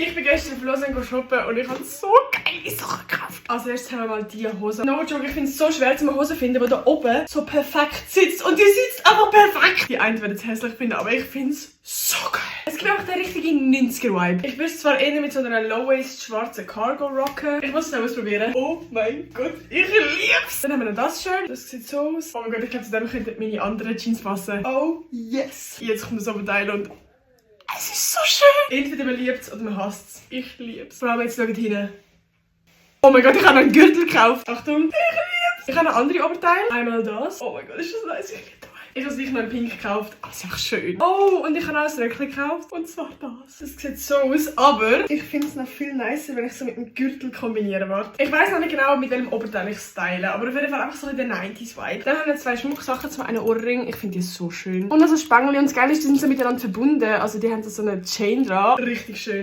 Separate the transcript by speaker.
Speaker 1: Ich bin gestern auf Lausanne shoppen und ich habe so geile Sachen gekauft. Als erstes haben wir mal diese Hose. No joke, ich finde es so schwer, eine Hose zu finden, die da oben so perfekt sitzt. Und die sitzt einfach perfekt. Die einen werden es hässlich finden, aber ich finde es so geil. Es gibt auch den richtigen 90er-Vibe. Ich will es zwar eher mit so einer Low-Waist schwarzen Cargo rocken. Ich muss es noch ausprobieren. Oh mein Gott, ich lieb's. Dann haben wir noch das Shirt. Das sieht so aus. Oh mein Gott, ich glaube, zu dem könnten meine anderen Jeans passen. Oh yes. Jetzt kommt das Oberteil und es ist so schön. Entweder man liebt es oder man hasst es. Ich liebe es. Vor allem jetzt schaut hinten. Oh mein Gott, ich habe noch einen Gürtel gekauft. Achtung. Ich liebe es. Ich habe noch andere Oberteile. Einmal das. Oh mein Gott, ist das nice. Ich liebe das. Ich habe es nicht noch in Pink gekauft. Aber es ist einfach schön. Oh, und ich habe auch ein Röckchen gekauft. Und zwar das. Das sieht so aus. Aber ich finde es noch viel nicer, wenn ich es so mit dem Gürtel kombinieren will. Ich weiss noch nicht genau, mit welchem Oberteil ich style. Aber auf jeden Fall einfach so in der 90s-Vibe. Dann haben wir 2 Schmucksachen. Zum einen Ohrring. Ich finde die so schön. Und also Spangli. Und das Geile ist, die sind so miteinander verbunden. Also die haben so eine Chain dran. Richtig schön.